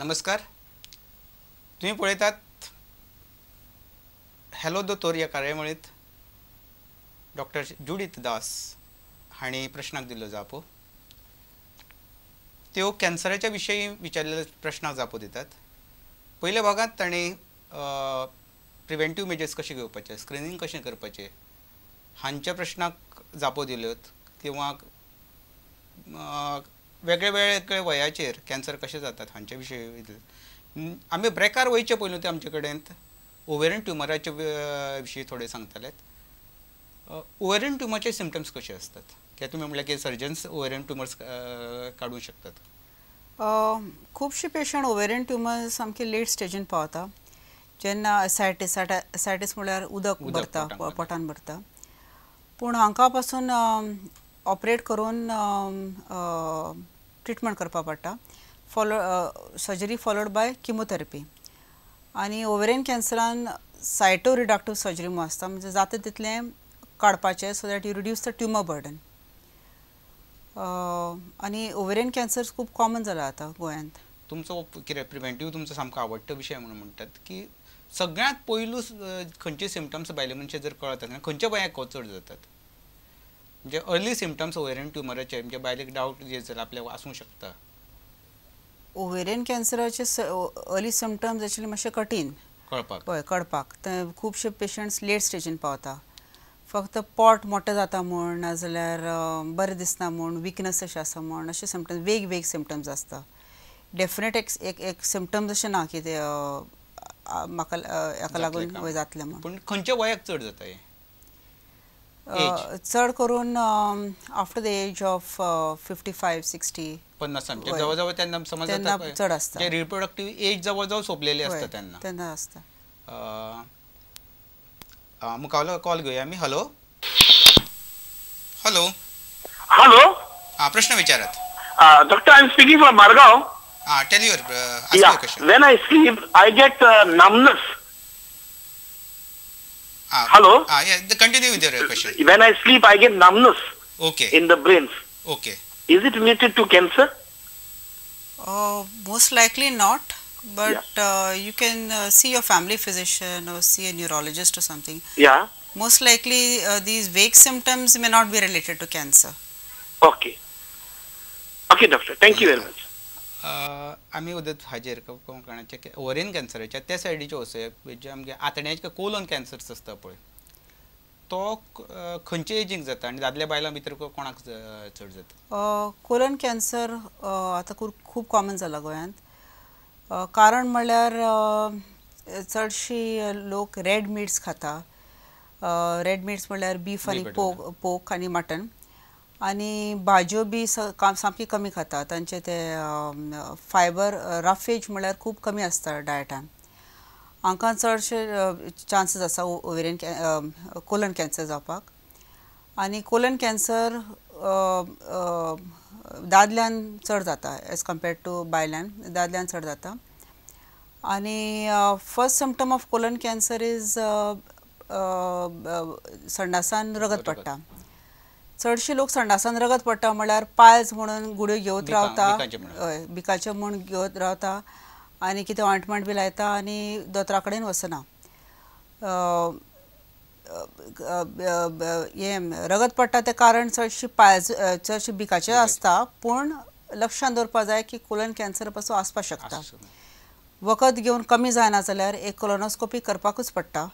नमस्कार, तुम्ही पळयतात हॅलो दोतोर ह्या कार्यावळींत डॉक्टर जुडीथ दास हांणी प्रश्नाक दिल्लो जापो. त्यो कॅन्सराच्या विशयी विचारलेल्या प्रश्नाक जापो दितात. पयल्या भागांत तांणी प्रिवेंटीव मेजर्स कशे घेवपाचे, स्क्रिनींग कशें करपाचें हांच्या प्रश्नाक जापो दिल्योत किंवा वेगळे वेगळे वयाचेर कॅन्सर कशें जातात हांचे विशयी. आमी ब्रेकार वयचे पयलू ते आमचे कडेन ओवेरियन ट्युमराचे विशीं थोडे सांगताले. ओवेरियन ट्युमरचे सिमटम्स कशे आसतात? कित्याक तुमी म्हणल्यार की सर्जन्स ओवेरियन ट्युमर्स काडूंक शकतात. खुबशे पेशंट ओवेरियन ट्युमर सामके लेट स्टेजीन पावता, जेन्ना एसायटीस, एसायटीस म्हणल्यार उदक भरता, पोटान भरता. पूण हांकां पासून ऑपरेट करून ट्रिटमेंट करपा पडटा, follow surgery followed by chemotherapy. आनी ओवेरियन कॅन्सरान सायटो रिडक्टिव सर्जरी म्हूण आसता, म्हणजे जाता तितलें काडपाचें so that you reduce the tumour burden. आनी ओवेरियन कॅन्सर खूब कॉमन जाला आतां गोंयांत. तुमचो कितें प्रिवेंटीव तुमचो सामको आवडटो विशय म्हणून म्हणटात की सगळ्यांत पयलू खंयचे सिमटम्स बायले मनशे जर कळत खंयच्या वयाक चड जातात, म्हणजे अर्ली सिमटम्स ओवेरियन ट्युमराचे, म्हणजे बायलेक डावट जे जर आपल्याक आसूंक शकता. ओवेरियन कॅन्सराचे अर्ली सिमटम्स एक्चुअली मातशे कठीण कळपाक. हय, कळपाक. ते खुबशे पेशंट्स लेट स्टेजीन पावता, फक्त पोट मोठें जाता म्हूण, नाजाल्यार बरें दिसना म्हूण, विकनस अशें आसा म्हूण, अशे सिमटम्स, वेग वेग सिमटम्स आसता. डेफिनेट एक एक सिमटम्स अशें ना की ते म्हाका हाका लागून वय जातलें म्हूण. पूण खंयच्या वयाक चड जाता हें? चड करून after the age of 55-60, 50 जवळ जवळ तेन्ना समज चड आसता. रिप्रोडक्टीव एज जवळ जवळ सोंपलेली आसता तेन्ना, तेन्ना आसता. मुखावलो कॉल घेवया आमी. हॅलो हॅलो हॅलो, हा प्रश्न विचारात. Doctor, I am speaking from Margao. Tell your question. When I sleep I get numbness. Hello. Continue with your question. When I sleep I get numbness. Okay. In the brains. Okay. Is it related to cancer? Most likely not, but you can see your family physician or see a neurologist or something. Yeah. Most likely these vague symptoms may not be related to cancer. Okay. Okay, doctor. Thank you very much. आमी उदत हाजेर कोणाचे ovarian कॅन्सराच्या त्या सायडीच्यो वचूया, जे आमगे आतड्याचे colon cancers आसता पळय, तो खंयचे एजीक जाता आनी दादल्या बायलां भितर कोणाक चड जाता? कोलन कॅन्सर आतां खूब कॉमन जाला गोंयांत. कारण म्हणल्यार चडशी लोक रेड मिट्स खाता. रेड मिट्स म्हणल्यार बीफ आनी पोक आनी मटन, आनी भाजयो बी सामकी कमी खाता. तांचे ते फायबर रफेज म्हणल्यार खूब कमी आसता डायटान. हांकां चडशे चान्सीस आसा ओवेरियन कोलन कॅन्सर जावपाक. आनी कोलन कॅन्सर दादल्यान चड जाता एज कम्पेर्ड टू बायल्यान, दादल्यान चड जाता. आनी first symptom of colon cancer is संडासान रगत पडटा. चडशे लोक संडासान रगत पडटा म्हणल्यार पायल्स म्हणून गुळयो घेवत रावता, हय, बिकाचे म्हूण घेवत रावता आनी कितें ऑयंटमेंट बी लायता आनी दोतोरा कडेन वचना. हें रगत पडटा तें कारण चडशी पायल्स, चडशे बिकाचे आसता. पूण लक्षांत दवरपा जाय की कोलन कॅन्सर पासून आसपाक शकता. वखद घेवन कमी जायना जाल्यार एक कोलोनोस्कोपी करपाकूच पडटा.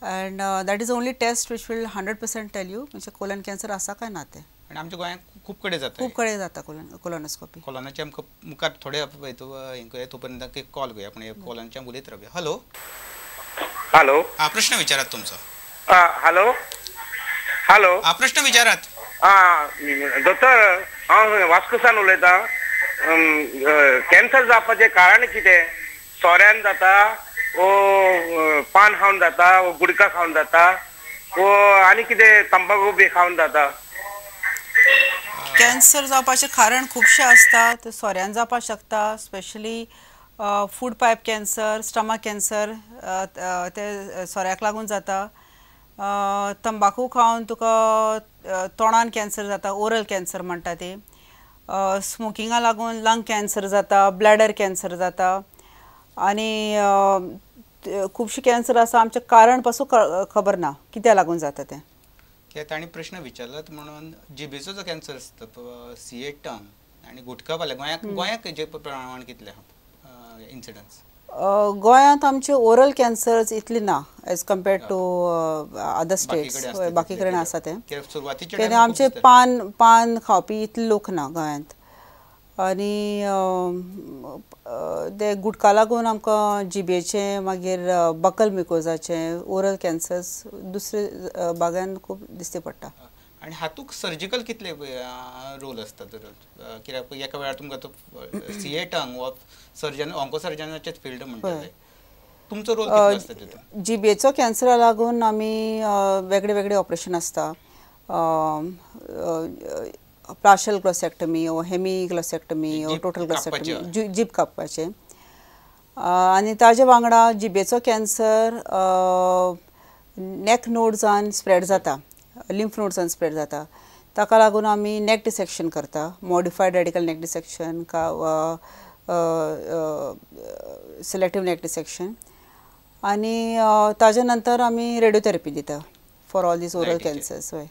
And that is only test which will 100% tell you म्हणजे कोलन कॅन्सर आसा काय ना तें. आनी आमच्या गोंयांत खूब कडेन जाता, खूब कडेन जाता कोलोनोस्कोपी. कोलनाचे आमकां मुखार थोडे हें तोपर्यंत एक कॉल घेवया, पूण कोलनाचे आमी उलयत रावया. हॅलो हॅलो, हा प्रश्न विचारात तुमचो. हॅलो हॅलो, हा प्रश्न विचारात. दोतोर, हांव वास्कोसान उलयतां. कॅन्सर जावपाचें कारण कितें? सोऱ्यान जाता, ओ पान खावन जाता, ओ गुडका खावन जाता, ओ आनी कितें तंबाकू बी खावन जाता? कॅन्सर जावपाचें कारण खुबशें आसता. ते सोऱ्यान जावपाक शकता, specially food pipe cancer, stomach cancer ते सोऱ्याक लागून जाता. तंबाकू खावन तुका तोंडान कॅन्सर जाता, ओरल कॅन्सर म्हणटा ती. स्मोकिंगा लागून लंग कॅन्सर जाता, ब्लॅडर कॅन्सर जाता आनी खुबशे कॅन्सर आसा आमचें कारण पासून खबर ना कित्याक लागून जाता तें. कित्याक तांणी प्रश्न विचारलात म्हणून जिबेचो जो कॅन्सर आसता सीए टंग आनी गुटखा पाले गोंयाक गोंयाक हेजे प्रमाण कितलें इन्सिडन्स? गोंयांत आमचे ओरल कॅन्सर्स इतले ना as compared to other states, बाकी कडेन आसा तें. कित्याक आमचे पान पान खावपी इतले लोक ना गोंयांत आनी ते गुटखा लागून आमकां जिबेचें मागीर बकल म्युकोजाचें ओरल कॅन्सर्स दुसरे बागान खूब दिसती पडटा. आनी हातूंत सर्जिकल कितले रोल आसता तर कित्याक एका वेळार तुमकां तो सीए टंग वा सर्जन ऑन्कोसर्जनाचेच फिल्ड म्हणटाले, तुमचो रोल कितलो आसता तितून? जिबेचो कॅन्सरा लागून आमी वेगळे वेगळे ऑपरेशन आसता, पार्शल ग्लोसेक्टमी वो हेमी ग्लोसेक्टमी वो टोटल ग्लोसेक्टमी, जीब कापपाचें. आनी ताजे वांगडा जिबेचो कॅन्सर नेक नोड्सान स्प्रेड जाता, लिम्फ नोड्सान स्प्रेड जाता, ताका लागून आमी नेक डिसेक्शन करता, मॉडिफायड रेडिकल नेक डिसेक्शन का सिलेक्टीव नेक डिसेक्शन. आनी ताजे नंतर आमी रेडियोथेरपी दिता for all these oral cancers. हय.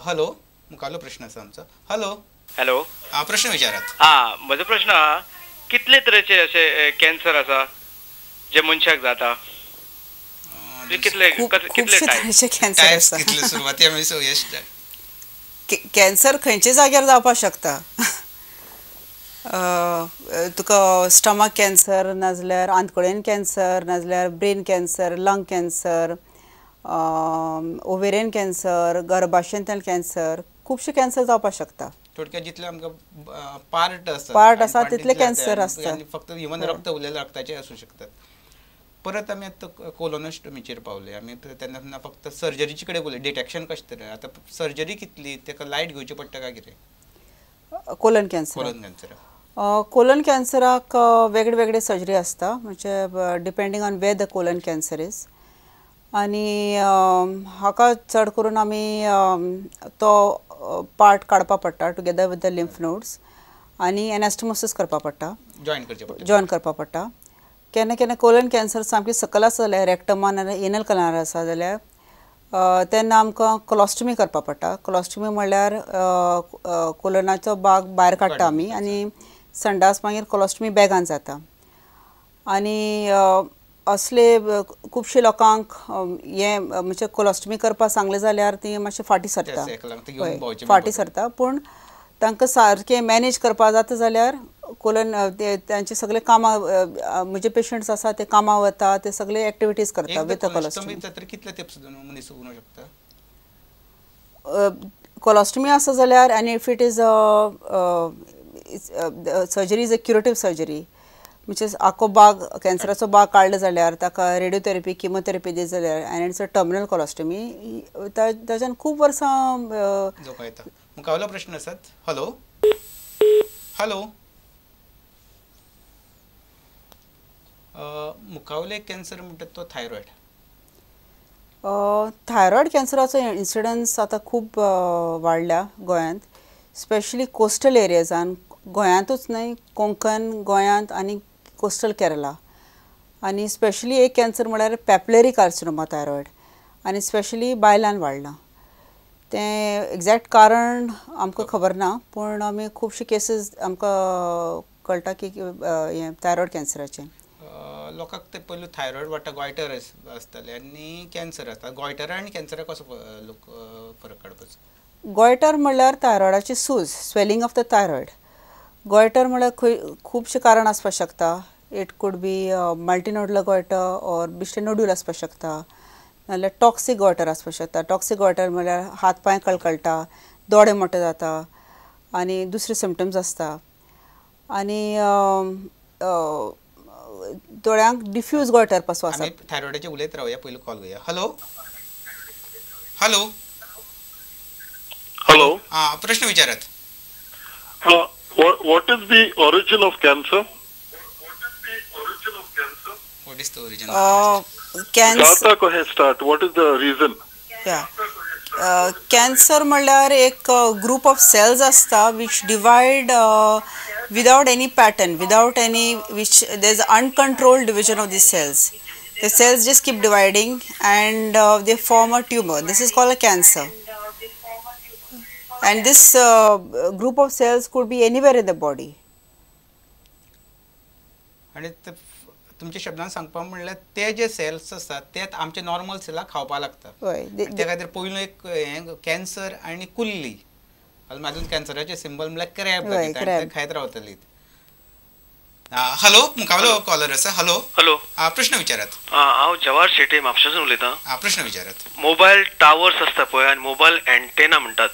हॅलो, मुखालो प्रश्न आसा आमचो. हॅलो. हॅलो, प्रश्न विचारात. आं, म्हजो प्रश्न आहा कितले तरेचे अशे कॅन्सर आसा जे मनशाक जाता? कितले तरेचे कॅन्सर आसा? सुरवाती आमी कॅन्सर खंयच्या जाग्यार जावपाक शकता, तुका स्टमक कॅन्सर नाजाल्यार आंतकडेन कॅन्सर नाजाल्यार brain cancer, lung cancer, ovarian cancer, गर्भाशयांतल्यान cancer, खुबशे कॅन्सर जावपाक शकता. थोडक्यात जितले आमकां पार्ट आसा, पार्ट आसा तितले कॅन्सर आसता, फक्त इवन रक्त उरलेले रक्ताचे आसूं शकतात. परत आमी आतां कोलोनोस्टमीचेर पावले, आमी तेन्ना फक्त सर्जरीचे कडेन उलयले, डिटेक्शन कशें तरेन आतां सर्जरी कितली, ताका लायट घेवची पडटा काय कितें? Colon cancer, colon cancer, colon कॅन्सराक वेगळे वेगळे सर्जरी आसता, म्हणजे depending on where the colon cancer is. आनी हाका चड करून आमी तो पार्ट काडपा पडटा together with the lymph nodes आनी एनास्टोमोसिस करपा पडटा, जॉयन करपा पडटा. केन्ना केन्ना कोलन कॅन्सर सामकी सकयल आसा जाल्यार रेक्टमान आनी एनल कनार आसा जाल्यार तेन्ना आमकां कोलोस्टमी करपा पडटा. कोलोस्टमी म्हणल्यार कोलनाचो भाग भायर काडटा आमी आनी संडास मागीर कोलोस्टमी बॅगान जाता. आनी असले खुबशे लोकांक हें म्हणजे कोलोस्टमी करपाक सांगलें जाल्यार ती मातशें फाटीं सरता, फाटीं सरता, पूण तांकां सारकें मॅनेज करपाक जाता जाल्यार कोलन तांचे सगळे कामां म्हणजे पेशंट्स आसा ते कामां वता, ते सगळे एक्टिविटीज करता विथ कोलोस्टमी. कितले तेंप मनीस उरूंक शकता कोलोस्टमी आसा जाल्यार? आनी if it is surgery is a curative surgery, म्हणजे आखो बाग कॅन्सराचो बाग काडलो जाल्यार ताका रेडियोथेरपी किमोथेरपी दिली जाल्यार आनी it's a terminal colostomy, ताच्यान खूब वर्सां लोक येता. मुखावलो प्रश्न आसात. हॅलो. हॅलो, मुखावले कॅन्सर म्हणटात तो थायरॉयड. थायरॉयड कॅन्सराचो इन्सिडन्स आतां खूब वाडल्या गोंयांत, स्पेशली कोस्टल एरियाजान, गोंयांतूच न्हय कोंकण गोंयांत आनी कोस्टल केरला. आनी स्पेशली एक कॅन्सर म्हळ्यार पेपलरी कार्सिनोमा थायरॉयड, आनी स्पेशली बायलान वाडलां. तें एग्जॅक्ट कारण आमकां खबर ना, पूण आमी खुबशे केसीस आमकां कळटा की हें थायरॉयड कॅन्सराचें. लोकांक ते पयलू थायरॉयड वाडटा, गोयटर आसताले आनी कॅन्सर आसता. गोयटर आनी कॅन्सराक कसो लोक फरक काडपाचो? गोयटर म्हणल्यार थायरॉयडाची सूज, swelling of the thyroid. Goitre म्हणल्यार खंय खुबशें कारण आसपाक शकता. It could be multinodular goitre or बेश्टे नोड्यूल आसपाक शकता, नाल्यार टॉक्सीक गोयटर आसपाक शकता. टॉक्सीक गोयटर म्हणल्यार हात पांय कळकळटा, दोळे मोठे जाता आनी दुसरे सिमटम्स आसता. आनी दोळ्यांक डिफ्यूज गोयटर पासून आसा. थायरॉयडाचे उलयत रावया, पयलीं कॉल घेवया. हॅलो. हॅलो. हॅलो, आं, प्रश्न विचारात. What is the origin of cancer? What is the origin? Cancer जाता कशें start? What is the reason? Yeah. Cancer म्हणल्यार एक ग्रुप ऑफ सेल्स आसता which divide without any pattern, without any which there is uncontrolled division of the cells. The cells just keep dividing and they form a tumor. This is called a cancer. And this group of cells could be anywhere in the body. आनी तुमच्या शब्दान सांगपा म्हणल्यार ते जे sales आसतात ते आमचे normal सेलाक खावपाक लागता. हय. त्या खातीर पयलू एक हें कॅन्सर आनी कुल्ली, अजून कॅन्सराचे सिंबल म्हणल्यार क्रॅब, ते खायत रावतली. हॅलो, मुखावलो कॉलर आसा. हॅलो. हॅलो, प्रश्न विचारात. हांव जवाहर शेटे म्हापशासून उलयतां. प्रश्न विचारात. मोबायल टावर्स आसता पळय आनी मोबायल एंटेना म्हणटात,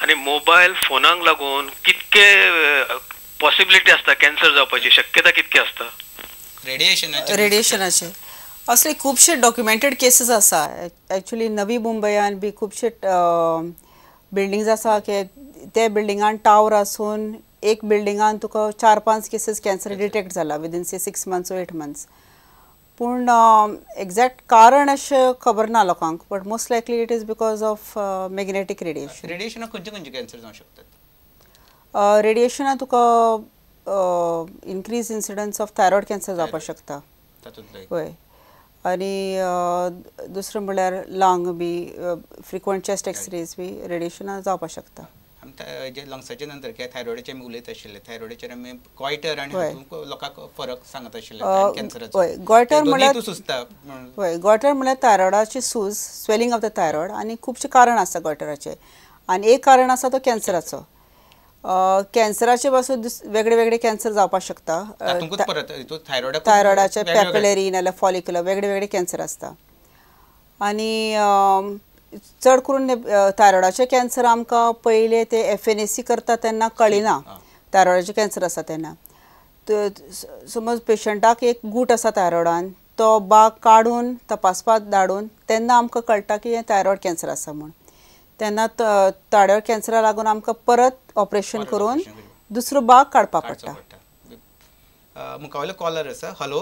आनी मोबायल फोनाक लागून कितके पॉसिबिलिटी आसता कॅन्सर जावपाची शक्यता कितकी आसता? रेडिएशनाचे असले खुबशे डॉक्युमेंटेड केसीस आसा. एक्चुअली नवी मुंबयान बी खुबशे बिल्डिंग्स आसा की ते बिल्डिंगान टावर आसून एक बिल्डिंगान तुका 4-5 केसीस कॅन्सर डिटेक्ट जाला within say 6 months or 8 months. पूण एग्जॅक्ट कारण अशें खबर ना लोकांक, but most likely it is because of magnetic radiation. रेडिएशनाक खंयचे खंयचे कॅन्सर जावंक शकतात? रेडिएशनाक तुका increase incidence of thyroid cancer जावपाक शकता. हय. आनी दुसरें म्हणल्यार लंग बी, फ्रिक्वंट चेस्ट एक्सरेज बी रेडिएशनाक जावपाक शकता. लंग्साचे नंतर किंवा थायरॉइडाचे आमी उलयत आशिल्ले, थायरॉइडाचेर आमी गॉयटर आनी लोकांक फरक सांगत आशिल्ले कॅन्सराचो. हय, गॉयटर म्हणल्यार हय, गॉयटर म्हणल्यार थायरॉइडाची सूज, स्वेलिंग ऑफ the thyroid, आनी खुबशे कारण आसता गॉयटराचे, आनी एक कारण आसा तो कॅन्सराचो. कॅन्सराचे पासून वेगळे वेगळे कॅन्सर जावपाक शकता. थायरॉइडाचे पेपिलरी नाल्यार फॉलिक्युलर वेगळे वेगळे कॅन्सर आसता. आनी चड करून थायरॉइडाचे कॅन्सर आमकां पयले ते FNAC करता तेन्ना कळिना थायरॉइडाचे कॅन्सर आसा तेन्ना. समज पेशंटाक एक गूट आसा थायरॉइडान, तो बाग काडून तपासपाक धाडून तेन्ना आमकां कळटा की हें थायरॉइड कॅन्सर आसा म्हूण. तेन्ना थायरॉइड कॅन्सरा लागून आमकां परत ऑपरेशन करून दुसरो बाग काडपाक पडटा. मुखावयलो कॉलर आसा. हॅलो.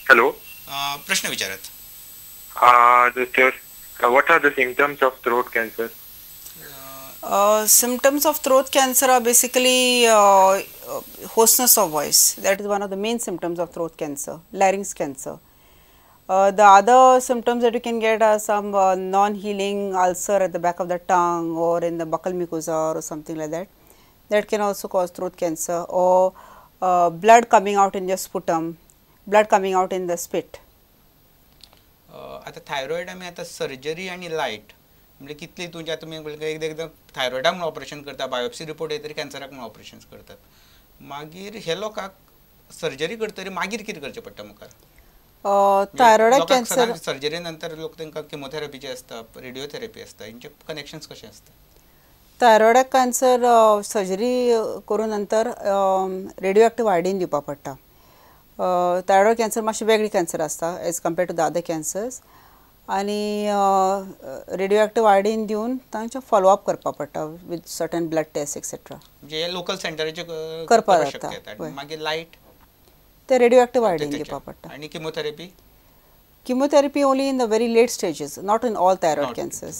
हॅलो, प्रश्न विचारात. Doctor, what are the symptoms of throat cancer? Symptoms of throat cancer are basically hoarseness of voice. That is one of the main symptoms of throat cancer, larynx cancer. The other symptoms that you can get are some non-healing ulcer at the back of the tongue or in the buccal mucosa or something like that. That can also cause throat cancer, or blood coming out in your sputum, blood coming out in the spit. आतां thyroid आमी आतां surgery आनी light म्हणजे कितली तुमच्या तुमी एकदां थायरॉयडाक म्हूण ऑपरेशन करता, बायोप्सी रिपोर्ट येतरी कॅन्सराक म्हूण ऑपरेशन करतात, मागीर हे लोकांक सर्जरी करतरी मागीर कितें करचें पडटा मुखार? थायरॉयड कॅन्सर सर्जरी नंतर लोक तांकां किमोथेरपीचे आसता, रेडियोथेरपी आसता, हेंचे कनेक्शन्स कशें आसता? थायरॉयड कॅन्सर सर्जरी करून नंतर रेडियो एक्टिव आयोडीन दिवपाक पडटा. थायरॉयड कॅन्सर मातशें वेगळी कॅन्सर आसता as compare to the other cancers, आनी रेडियो एक्टिव आयोडीन दिवन तांचें फॉलोअप करपाक पडटा with certain blood test etcetera. म्हणजे लोकल सेंटराचेर करपाक जाता. मागीर लायट ते रेडियो एक्टिव आयोडीन दिवपाक पडटा. आनी chemotherapy? Chemotherapy only in the very late stages, not in all thyroid cancers.